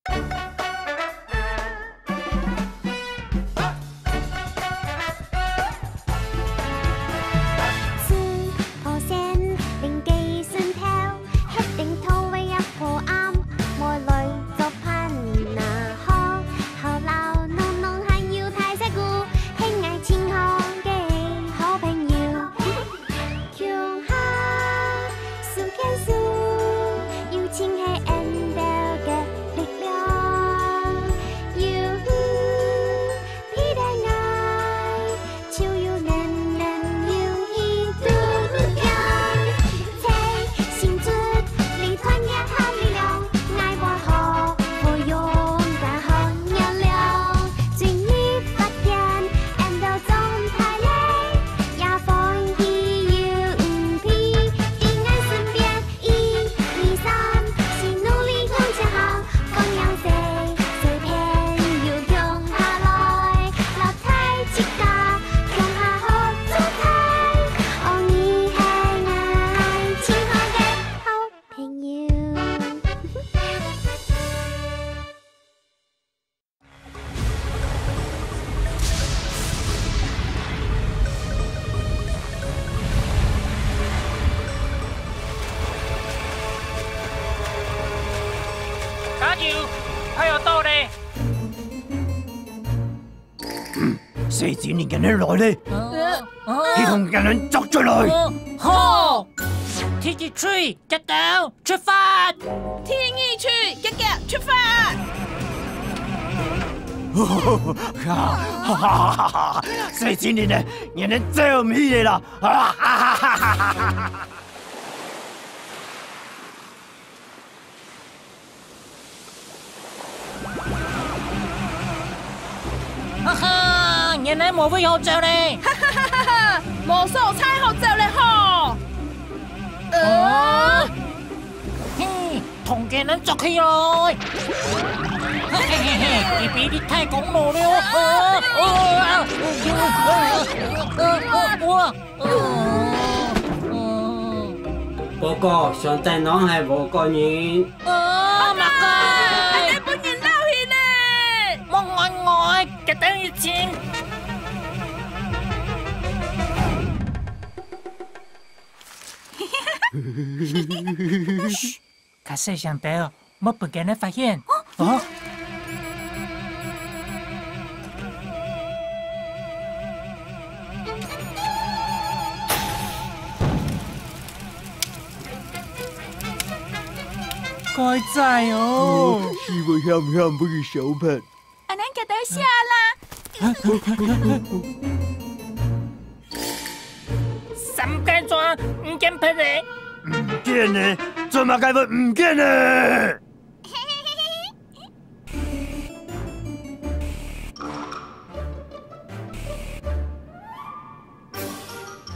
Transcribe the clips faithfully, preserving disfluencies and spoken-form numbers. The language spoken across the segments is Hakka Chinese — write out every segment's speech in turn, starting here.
四，破線，零幾寸頭，一定頭尾一破暗，莫來作伴。那好，好鬧弄弄，還有大細姑，係𠊎盡好个好朋友。共下手牽手，友情係𫣆兜个力量。有你陪伴𠊎，就有能量，有你度量。齊心出力，團結好力量，𠊎會好，會勇敢好熱量。最後發現，𫣆兜總大咧，也歡喜有你陪在𠊎身邊。 一、二、三，四，努力向前行，光陽細細片又共下來，落大自家，共下合作台。哦，你係𠊎盡好个好朋友。 加油，快要到咧！細精靈佢等來咧，呃，呃，你同佢等捉出來！呃，好！天一吹，結到！ 出發！天一吹，遽遽出發！哈哈哈哈哈！細精靈呢，你等走毋去个啦！哈哈哈哈哈！ 哈哈，原來無位好走咧！哈哈哈哈哈，無所在好走咧吼！呃，嘿，同佢等捉起來！嘿嘿嘿嘿，佢比你太功勞了！啊，啊，啊，啊，啊，啊，啊， 報告，上帝娘係無個人。哦，麼个？恁樣分人撈去呢！莫呆呆，佢等一陣。噓， 較細聲兜，莫分佢等發現。哦？該哉哦！哦，死會險險，分佢燒忒。 恁樣佢兜死啦！三個鐘毋見忒咧。毋見咧？做麼个會毋見咧？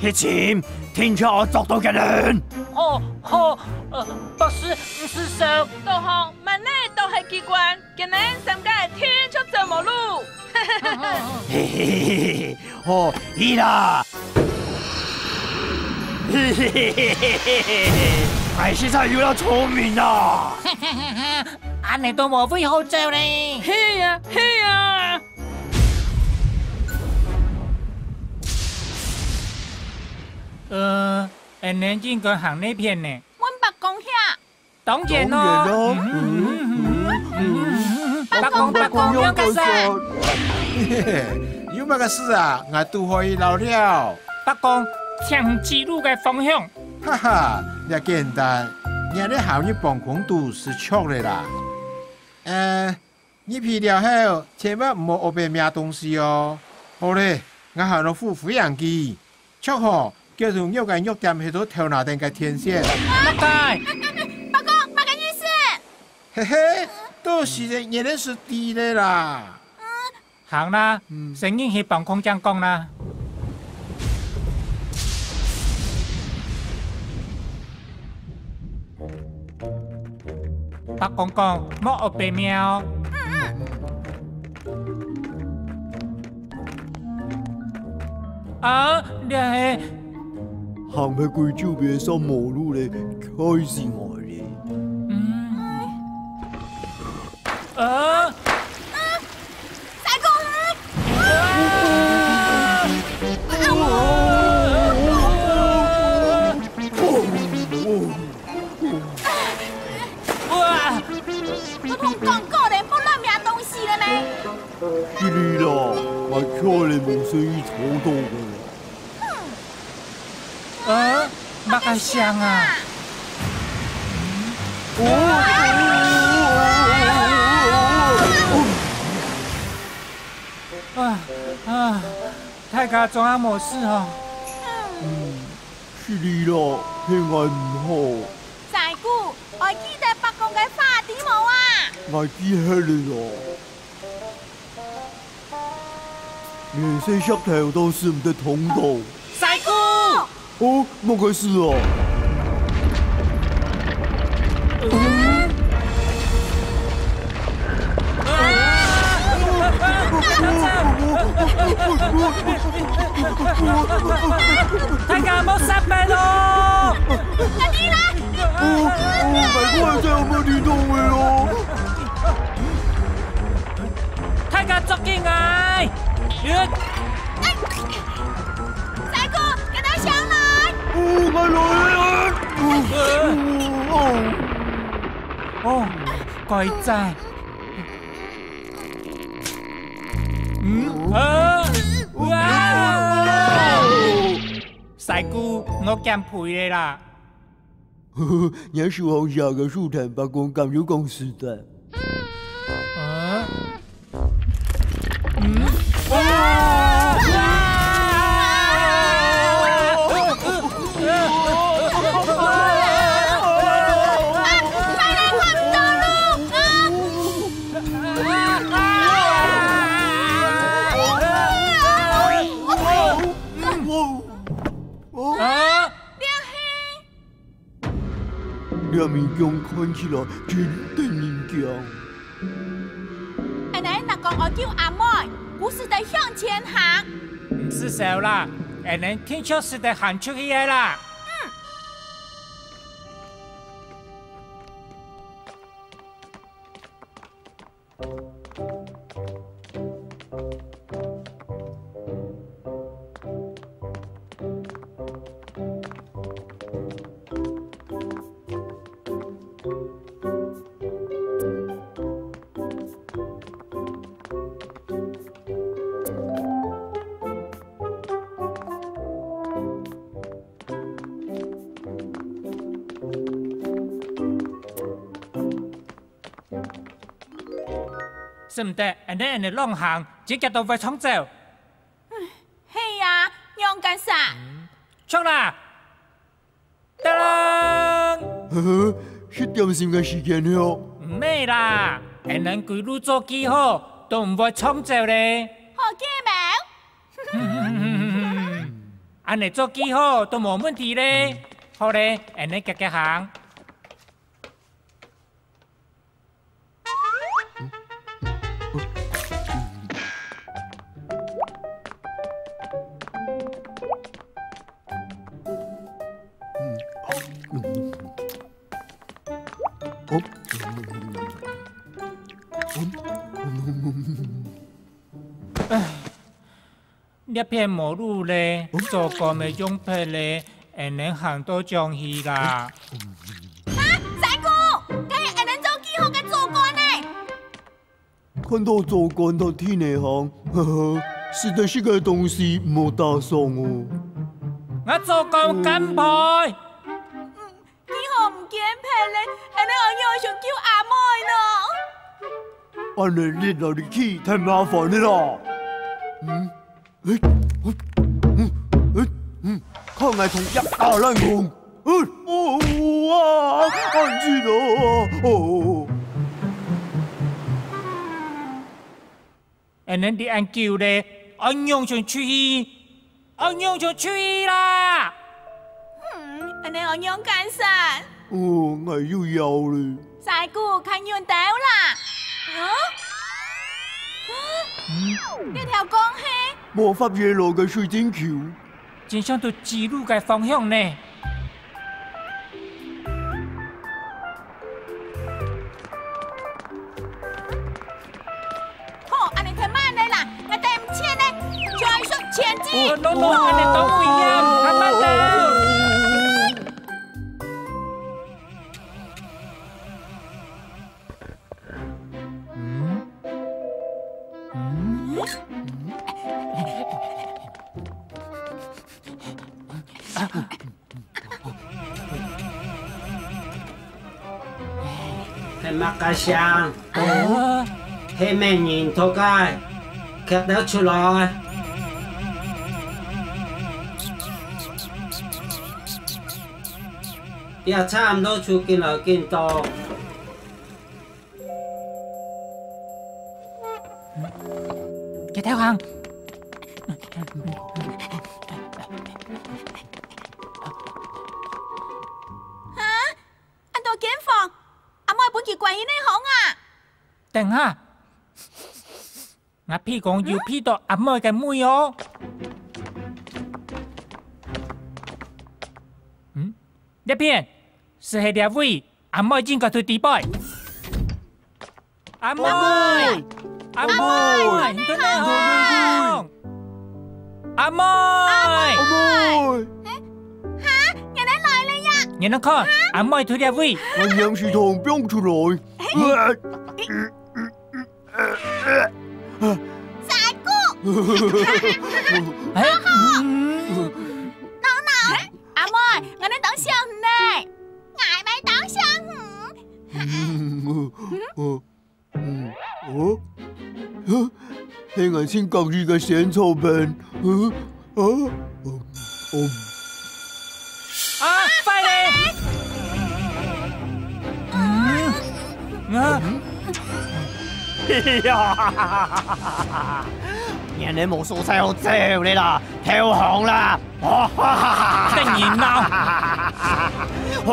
去尋，定著愛捉到佢等。哦，好，呃，博士，毋使愁。導航，滿哪都係機關，佢等三個定著走無路。嘿嘿嘿嘿嘿，好，去啦！嘿嘿嘿嘿嘿嘿嘿，𠊎實在有夠聰明啊！恁樣都無位好走咧。係啊，係啊。 呃，𫣆等應該行哪片呢？問伯公遐。當然咯。當然咯。嗯，嗯，嗯，嗯，嗯。伯公，伯公，伯公，有麼个事？有麼个事啊？𠊎堵好去尞了。伯公，請指路个方向。哈哈，這簡單，你這行入磅空肚就著了啦。呃， 入去了後，千萬毋好烏白摸東西哦。好咧，𠊎行到虎飛行機，著好，叫做肉个肉點係到頭那頂个天線。麼个？伯公，麼个意思？嘿嘿，到時个原來係知咧啦。嗯， 行啦，嗯。先入去磅空正講啦。伯公講，莫烏白摸。啊，這係行到歸晝邊煞無路咧，害死𠊎咧。嗯。啊！師公！啊！哇！我同講過咧，莫亂摸東西了咩？失禮啦，𠊎確實無細義摸著過。 啊？麼个聲啊？啊，啊，大家總還無事吼？嗯，失禮啦，係𠊎毋好。師公，愛記得伯公个話，知無啊？𠊎記忒了啦。 連細石頭都使毋得動動。師公！哦，麼个事哦？大家莫殺白咯！快點來！哦，哦，拜託，再無地動位咯！ 大家捉緊來！師公，佢兜上來！哦，𠊎來了！哦，哦，哦，該哉！嗯，啊，啊！師公，𠊎減肥了啦！ 呵呵，若手項寫个書單，伯公敢有講實在？啊？嗯？啊！快來看道路啊！啊！ 啊！這物件看起來真得人驚。𠊎等若講愛救阿妹，故事得向前行。毋使愁啦，𠊎等定著使得行出去个啦。嗯。 使毋得，恁呢恁呢亂行，自家都會撞走。係啊，仰結煞？著啦！噠啷！呵呵，食點心个時間了。毋係啦，𠊎等歸路做記號，都毋會撞走咧。好計謀！恁呢做記號都無問題咧。好咧，𠊎等遽遽行。 這片無路咧，做官个用忒咧，𠊎等行到哪去啦？啊，師公，該𠊎等做記號个做官呢？看到做官在地泥項，呵呵，食得食个東西莫打爽哦。𠊎做官減肥。記號毋見忒咧，𠊎等愛仰般救阿妹呢？恁呢，你來你去，忒麻煩你啦。嗯？ 欸，嗯，欸，嗯，看𠊎同你打爛空。嗯，哦，啊，安靜哦，哦。恁呢你恁久咧，愛仰般出去？愛仰般出去啦？嗯，恁呢愛仰結煞？哦，𠊎又枵咧。 師公，看遠兜啦！啊？這條江係？無法越過个水晶球。真像在指路个方向呢。來啦，𠊎等毋切呢，全速前進。哦，no，no，恁呢當危險，慢慢走。嗯？嗯？係麼个聲？哦，係麼人在該？遽兜出來！這差毋多就緊來緊到。 佢偷行。哈？恁多間房，阿妹分佢關起來好啊？等下，𠊎鼻公有鼻到阿妹个味哦。嗯？這片，就係這位，阿妹應該在底背。 阿妹！阿妹！阿妹！你在哪吼？阿妹！阿妹！哈？你等來了呀？你等看，阿妹在這位。𠊎仰時同放出來？細姑！哎，嗯。鬧鬧！阿妹，𠊎等當想你呢。𠊎乜當想你。嗯，哦，哦，哦，係𠊎新隔離个仙草冰。嗯，啊，嗯，嗯。啊，快咧！嗯，啊。哎呀，你等無所在好走咧啦，投降啦！ 哇！等人鬧！哇！